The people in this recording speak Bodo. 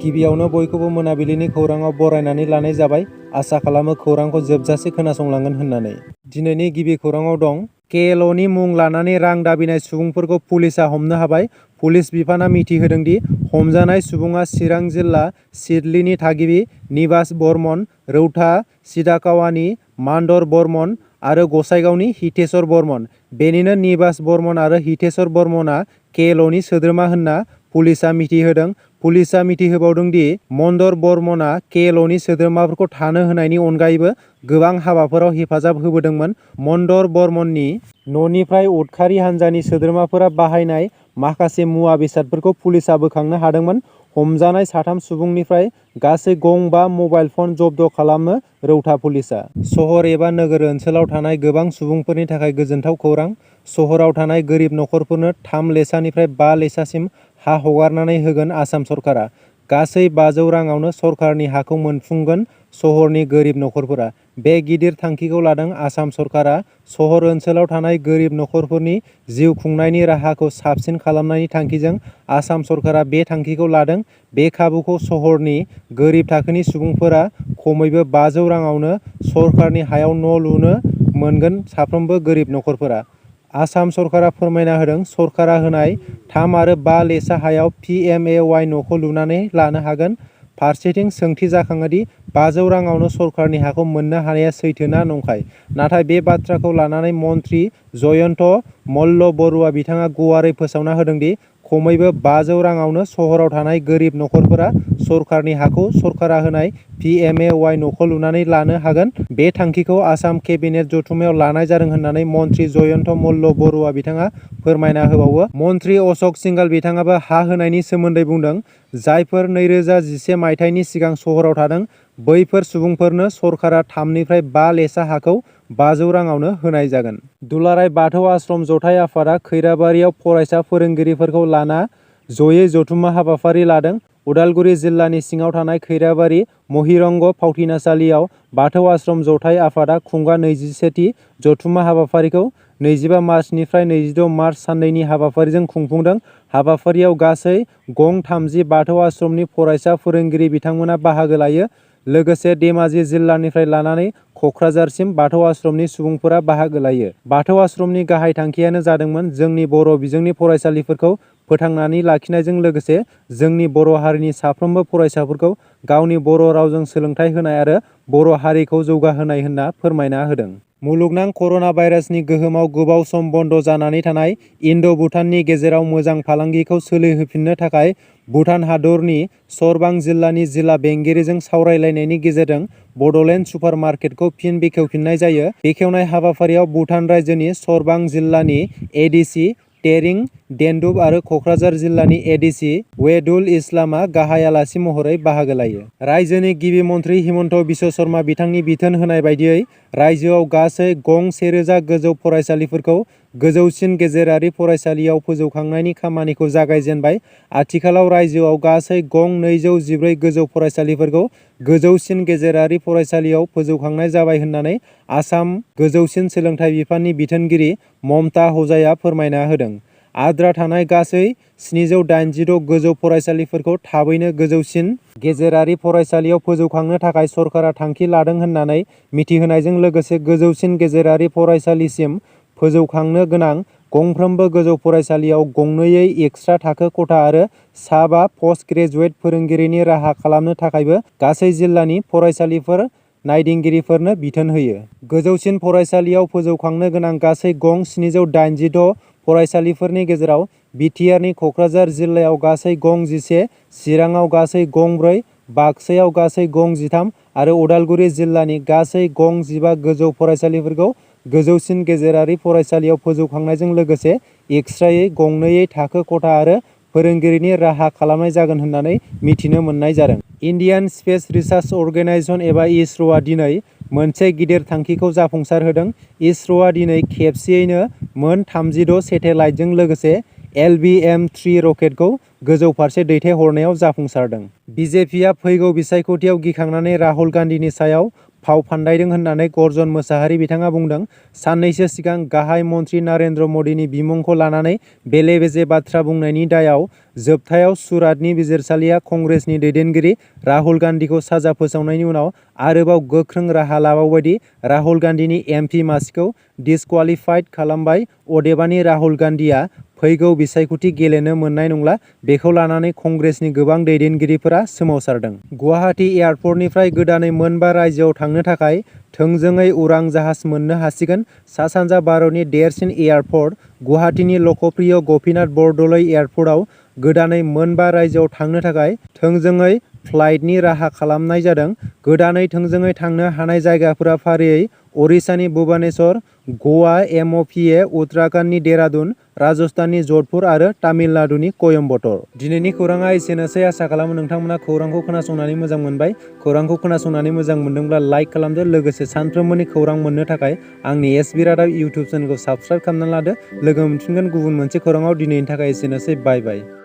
गिबियावनो बयखौबो मोनाबिलिनि खौराङाव बरायनानै लानाय जाबाय। आसा खालामो खौरांखौ जोबजासे खोनासंलांगोन होननानै। दिनैनि गिबि खौराङाव दं केएलअनि मुं लानानै रां दाबिनाय सुबुंफोरखौ पुलिसआ हमनो हाबाय। पुलिस बिफाना मिथिहोदों दि हमजानाय सुबुङा चिरां जिल्ला सिडलीनि थागिबि निबास बर्मन, रौता सिदाकावानि मान्दर बर्मन आरो गसाइगावनि हितेश्वर बर्मन। बेनिनो निबास बर्मन आरो हितेश्वर बर्मनआ केएलअनि सोद्रोमा होनना पुलिसआ मिथिहोदों। पुलिसआ मिथिहोबावदों दि मन्दर बर्मनआ केएलअनि सोद्रोमाफोरखौ थानो होनायनि अनगायैबो गोबां हाबाफोराव हेफाजाब होबोदोंमोन। मन्दर बर्मननि न'निफ्राय उदखारि हान्जानि सोद्रोमाफोरा बाहायनाय माखासे मुवा बेसादफोरखौ पुलिसआ बोखांनो हादोंमोन। हमजानाय साथाम सुबुंनिफ्राय गासै गं 5 मबाइल फन जब्द खालामो रौता पुलिसआ। सहर एबा नोगोर ओनसोलाव थानाय गोबां सुबुंफोरनि थाखाय गोजोनथाव खौरां। सहराव थानाय गोरिब नखरफोरनो 3 लेसानिफ्राय 5 लेसासिम हा हगारनानै होगोन आसाम सरकारा। गासै 500 राङावनो सरकारनि हाखौ मोनफुंगोन सहरनि गोरिब नखरफोरा। बे गिदिर थांखिखौ लादों आसाम सरकारा। सहर ओनसोलाव थानाय गोरिब नखरफोरनि जिउ खुंनायनि राहाखौ साबसिन खालामनायनि थांखिजों आसाम सरकारा बे थांखिखौ लादों। बे खाबुखौ सहरनि गोरिब थाखोनि सुबुंफोरा खमैबो 500 राङावनो सरकारनि हायाव न' लुनो मोनगोन साफ्रोमबो गोरिब नखरफोरा। आसाम सरकारा फोरमायना होदों सरकारा होनाय 3 आरो 5 लेसा हायाव PMAY न'खौ लुनानै लानो हागोन। फारसेथिं सोंथि जाखाङो दि 500 राङावनो सरकारनि हाखौ मोननो हानाया सैथोना नंखाय। नाथाय बे बाथ्राखौ लानानै मन्थ्रि जयन्त मल्ल बरुवा बिथाङा गुवारै फोसावना होदों दि खमैबो 500 राङावनो सहराव थानाय गोरिब नखरफोरा सरकारनि हाखौ सरकारा होनाय PMAY न'खौ लुनानै लानो हागोन। बे थांखिखौ आसाम केबिनेट जथुमायाव लानाय जादों होननानै मन्थ्रि जयन्त मल्ल बरुवा बिथाङा फोरमायना होबावो। मन्थ्रि अशक सिंघाल बिथाङाबो हा होनायनि सोमोन्दै बुंदों। जायफोर 2011 मायथाइनि सिगां सहराव थादों बैफोर सुबुंफोरनो सरकारा 3 निफ्राय 5 लेसा हाखौ 500 राङावनो होनाय जागोन। दुलाराय बाथौ आश्रम जथाइ आफादा खैराबारियाव फरायसा फोरोंगिरिफोरखौ लाना जयै जथुम्मा हाबाफारि लादों। उदालगुरि जिल्लानि सिङाव थानाय खैराबारि महिरंग फावथिनासालियाव बाथौ आश्रम जथाइ आफादा खुंगा 21थि जथुम्मा हाबाफारिखौ 25 मार्चनिफ्राय 26 मार्च साननैनि हाबाफारिजों खुंफुंदों। हाबाफारियाव गासै गं 30 बाथौ आश्रमनि फरायसा फोरोंगिरि बिथांमोना बाहागो लायो। लोगोसे धेमाजि जिल्लानिफ्राय लानानै कक्राझारसिम बाथौ आश्रमनि सुबुंफोरा बाहागो लायो। बाथौ आश्रमनि गाहाय थांखियानो जादोंमोन जोंनि बर' बिजोंनि फरायसालिफोरखौ फोथांनानै लाखिनायजों लोगोसे जोंनि बर' हारिनि साफ्रोमबो फरायसाफोरखौ गावनि बर' रावजों सोलोंथाइ होनाय आरो बर' हारिखौ जौगाहोनाय होनना फोरमायना होदों। मुलुगनां कर'ना भाइरासनि गोहोमाव गोबाव सम बन्द जानानै थानाय इन्ड'-भुटाननि गेजेराव मोजां फालांगिखौ सोलिहोफिननो थाखाय भुटान हादरनि सरबां जिल्लानि जिल्ला बेंगिरिजों सावरायलायनायनि गेजेरजों बड'लेण्ड सुपार मार्केटखौ फिन बेखेवफिननाय जायो। बेखेवनाय हाबाफारियाव भुटान रायजोनि सरबां जिल्लानि एडिसि टेरिं डेन्डुब आरो कक्राझार जिल्लानि एडिसि वेदुल इस्लामआ गाहाय आलासि महरै बाहागो लायो। रायजोनि गिबि मन्थ्रि हिमन्त बिश्व शर्मा बिथांनि बिथोन होनाय बायदियै रायजोआव गासै गं 1000 गोजौ फरायसालिफोरखौ गोजौसिन गेजेरारि फरायसालियाव फोजौखांनायनि खामानिखौ जागायजेनबाय। आथिखालाव रायजोआव गासै गं 214 गोजौ फरायसालिफोरखौ गोजौसिन गेजेरारि फरायसालियाव फोजौखांनाय जाबाय होननानै आसाम गोजौसिन सोलोंथाइ बिफाननि बिथोनगिरि ममता हजाया फोरमायना होदों। आद्रा थानाय गासै 786 गोजौ फरायसालिफोरखौ थाबैनो गोजौसिन गेजेरारि फरायसालियाव फोजौखांनो थाखाय सरकारा थांखि लादों होननानै मिथिहोनायजों लोगोसे गोजौसिन गेजेरारि फरायसालिसिम फोजौखांनो गोनां गंफ्रोमबो गोजौ फरायसालियाव गंनैयै एक्सट्रा थाखो खथा आरो सा 5 पस्ट ग्रेजुवेट फोरोंगिरिनि राहा खालामनो थाखायबो गासै जिल्लानि फरायसालिफोर नायदिंगिरिफोरनो बिथोन होयो। गोजौसिन फरायसालियाव फोजौखांनो गोनां गासै गं 786 फरायसालिफोरनि गेजेराव बिटिआरनि कक्राझार जिल्लायाव गासै गं 11, चिराङाव गासै गं 4, बाक्सायाव गासै गं 13 आरो उदालगुरि जिल्लानि गासै गं 15 गोजौ फरायसालिफोरखौ गोजौसिन गेजेरारि फरायसालियाव फोजौखांनायजों लोगोसे एक्सट्रायै गंनैयै थाखो खथा आरो फोरोंगिरिनि राहा खालामनाय जागोन होननानै मिथिनो मोननाय जादों। इन्डियान स्पेस रिसार्च अर्गेनाइजेसन एबा इसर'आ दिनै मोनसे गिदिर थांखिखौ जाफुंसार होदों। इसर'आ दिनै खेबसेयैनो मोन 36 सेटेलाइटजों लोगोसे LBM-3 रकेटखौ गोजौ फारसे दैथायहरनायाव जाफुंसारदों। बिजेपिआ फैगौ बिसायख'थियाव गिखांनानै राहुल गान्धीनि सायाव फाव फान्दायदों होननानै गर्जन मोसाहारि बिथाङा बुंदों। साननैसो सिगां गाहाय मन्त्रि नरेन्द्र मदिनि बिमुंखौ लानानै बेले-बेजे बाथ्रा बुंनायनि दायाव जोबथायाव सुराटनि बिजिरसालिया कंग्रेसनि दैदेनगिरि राहुल गान्धीखौ साजा फोसावनायनि उनाव आरोबाव गोख्रों राहा लाबावबायदि राहुल गान्धीनि एमपि मासिखौ डिसक्वालिफाइड खालामबाय। अदेबानि राहुल गान्धीआ फैगौ बिसायख'थि गेलेनो मोननाय नंला। बेखौ लानानै कंग्रेसनि गोबां दैदेनगिरिफोरा सोमावसारदों। गुवाहाटी एयारपर्टनिफ्राय गोदानै मोनबा रायजोआव थांनो थाखाय थोंजोङै उरां जाहाज मोननो हासिगोन। सा-सानजा भारतनि देरसिन एयारपर्ट गुवाहाटीनि लकप्रिय गपिनाथ बरदलै एयारपर्टआव गोदानै मोनबा रायजोआव थांनो थाखाय थोंजोङै फ्लाइटनि राहा खालामनाय जादों। गोदानै थोंजोङै थांनो हानाय जायगाफोरा फारियै ओडिशानि भुबनेश्वर, गवा एमपिए, उत्तराखन्डनि देहरादुन, राजस्थाननि जधपुर आरो तामिलनाडुनि कयम्बटुर। दिनैनि खौराङा एसेनोसै। आसा खालामो नोंथांमोना खौरांखौ खोनासंनानै मोजां मोनबाय। खौरांखौ खोनासंनानै मोजां मोनदोंब्ला लाइक खालामदो। लोगोसे सानफ्रोमबोनि खौरां मोननो थाखाय आंनि एसबि रादाब इउटुब चेनेलखौ साबस्क्राइब खालामना लादो। लोगो मोनफिनगोन गुबुन मोनसे खौराङाव। दिनैनि थाखाय एसेनोसै। बाय बाय।